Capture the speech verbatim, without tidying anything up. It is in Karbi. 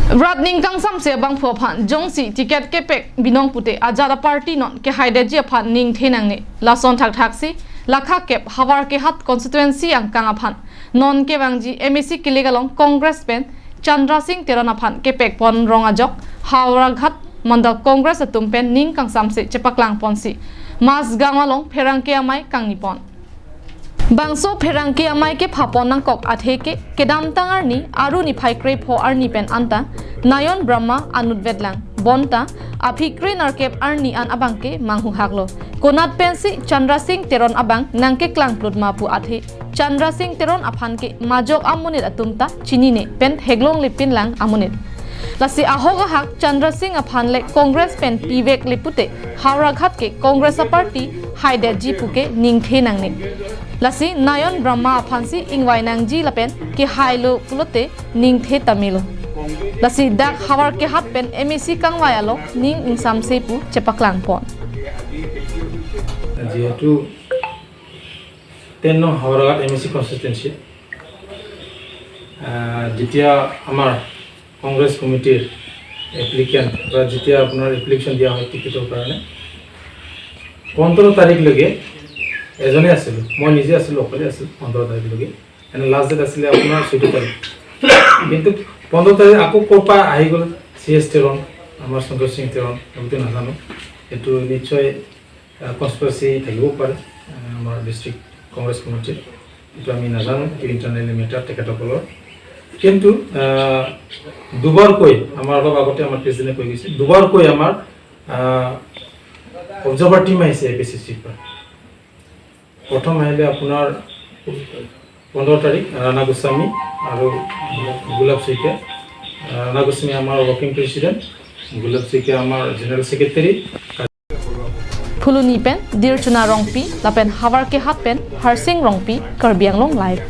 Rat ning kangsamse abangphu aphan jongsi ticket kepek binong pute ajat a-party non kehaidetji aphan ningthe nangne. Lason thakthaksi lakha kep Howraghat constituency angkang aphan non kevangji M A C kilik along Congress pen Chandra Singh Teron aphan kepekpon rong ajok Howraghat Mandal Congress atum pen ning kangsamse chepaklangponsi Masgaon along pherangke amei kangnipon. Bangso pherangke amei kephapon nangkok athe ke kedamtang arni Aru niphai krepho arni pen anta Nayon Brahma anut vetlang, bonta aphi krenerkep arni an abangke manghuhaklo. Konat pensi Chandra Singh Teron abang nangkeklang plutma pu athe Chandra Singh Teron aphan ke majok amonit atum ta chinine pen theklongle pinlang amonit. Lasi ahok ahak Chandra Singh aphan le Congress pen pivekle pute Howraghat ke Congress a-party haidetji puke ningthe nangne. Lasi Nayon Brahma aphansi ingvai nangji lapen kehailo pulote ningthe tamilo. Lasi dak Howraghat pen M A C kangvai along ning ingsamse pu chepaklangpon. যিহেতু টেন নং Howraghat M A চি কনষ্টিটুৱেঞ্চি, আহ, যেতিয়া আমাৰ কংগ্ৰেছ কমিটিৰ এপ্লিকেণ্ট বা যেতিয়া আপোনাৰ এপ্লিকেশ্যন দিয়া হয় টিকেটৰ কাৰণে, পোন্ধৰ তাৰিখলৈকে এজনে আছিলোঁ, মই নিজে আছিলোঁ, অকলে আছিলোঁ পোন্ধৰ তাৰিখলৈকে। এনে লাষ্ট ডেট আছিলে আপোনাৰ চৈধ্য তাৰিখ। কিন্তু পোন্ধৰ তাৰিখ আকৌ ক'ৰ পৰা আহি গ'ল চি এছ তেৰণ, আমাৰ সন্তোষ সিং তেৰণ, আমিতো নাজানো। এইটো নিশ্চয় কনস্পিৰেচি থাকিব পাৰে, আহ, আমাৰ ডিষ্ট্ৰিক্ট কংগ্ৰেছ কমিটিৰ। এইটো আমি নাজানো, এইটো ইণ্টাৰনেল মেটাৰ তেখেতসকলৰ। কিন্তু আহ, দুবাৰকৈ আমাৰ অলপ আগতে আমাৰ প্ৰেচিডেণ্টে কৈ গৈছে, দুবাৰকৈ আমাৰ অবজাৰ্ভাৰ টিম আহিছে এ পি চি চিৰ পৰা। প্ৰথম আহিলে আপোনাৰ পোন্ধৰ তাৰিখ ৰাণা গোস্বামী আৰু গোলাপ শইকীয়া। ৰাণা গোস্বামী আমাৰ ৱৰ্কিং প্ৰেচিডেণ্ট, গোলাপ শইকীয়া আমাৰ general secretary. Phuloni pen Dirchuna Rongpi lapen Howraghat pen Harsing Rongpi, Karbi Anglong Live.